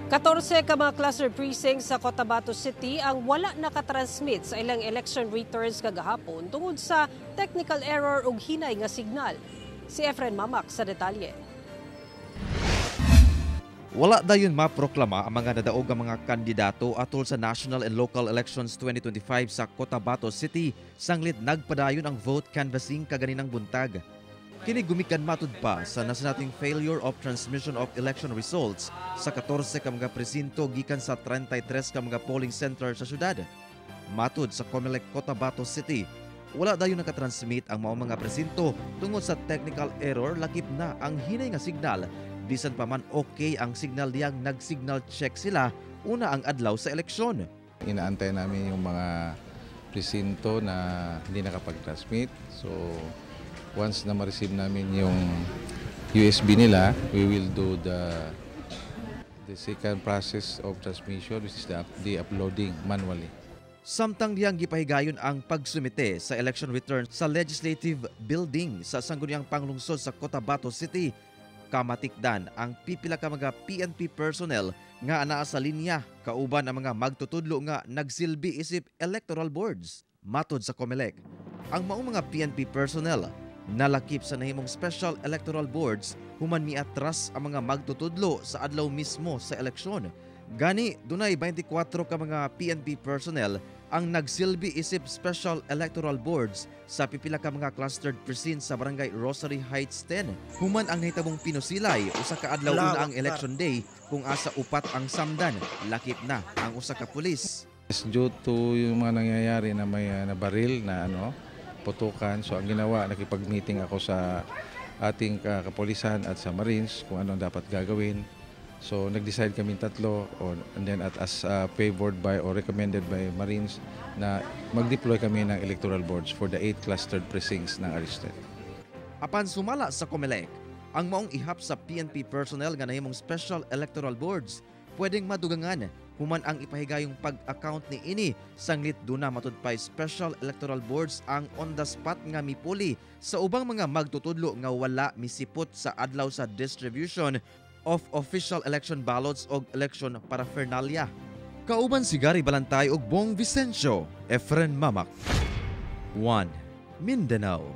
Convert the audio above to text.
14 ka mga cluster precincts sa Cotabato City ang wala nakatransmit sa ilang election returns kagahapon tungod sa technical error ug hinay nga signal. Si Efren Mamak sa detalye. Wala dayon maproklama ang mga nadaog nga mga kandidato atol sa national and local elections 2025 sa Cotabato City sanglit nagpadayon ang vote canvassing kaganinang buntag. Kini gumikan matud pa sa nasinating failure of transmission of election results sa 14 ka mga presinto gikan sa 33 ka mga polling center sa syudad. Matud sa COMELEC Cotabato City, wala dayon nakatransmit ang maong mga presinto tungod sa technical error, lakip na ang hinay nga signal, bisan pa man okay ang signal diyang nag-signal check sila una ang adlaw sa eleksyon. Inaantay namin yung mga presinto na hindi nakapag-transmit. So, once na ma-receive namin yung USB nila, we will do the second process of transmission, which is the uploading manually. Samtang diyang gipahigayon ang pagsumite sa election return sa Legislative Building sa Sangguniang Panglungsod sa Cotabato City, kamatikdan ang pipila ka mga PNP personnel nga anaa sa linya kauban ang mga magtutudlo nga nagsilbi isip electoral boards. Matod sa COMELEC, ang maong mga PNP personnel nalakip sa nahimong special electoral boards human miatras ang mga magtutudlo sa adlaw mismo sa eleksyon. Gani dunay 24 ka mga PNP personnel ang nagsilbi isip special electoral boards sa pipila ka mga clustered precincts sa Barangay Rosary Heights 10. Human ang nahitabong pinusilay, usa ka adlaw una ang election day kung asa upat ang samdan, lakip na ang usa ka pulis. It's due to yung mga nangyayari na may nabaril na ano, putukan. So ang ginawa, nakipag-meeting ako sa ating kapulisan at sa Marines kung ano ang dapat gagawin. So nag-decide kami tatlo and then as favored by or recommended by Marines na mag-deploy kami ng electoral boards for the eight clustered precincts ng arrested. Apan sumala sa COMELEC, ang maong ihap sa PNP personnel nga nahimong special electoral boards pwedeng madugangan human ang ipahigayong pag-account ni ini sanglit duna matudpay special electoral boards ang on the spot nga mipuli sa ubang mga magtutudlo nga wala misipot sa adlaw sa distribution of official election ballots og election paraphernalia. Kauban si Gary Balantay ug Bong Vicencio, Efren Mamak. 1. Mindanao.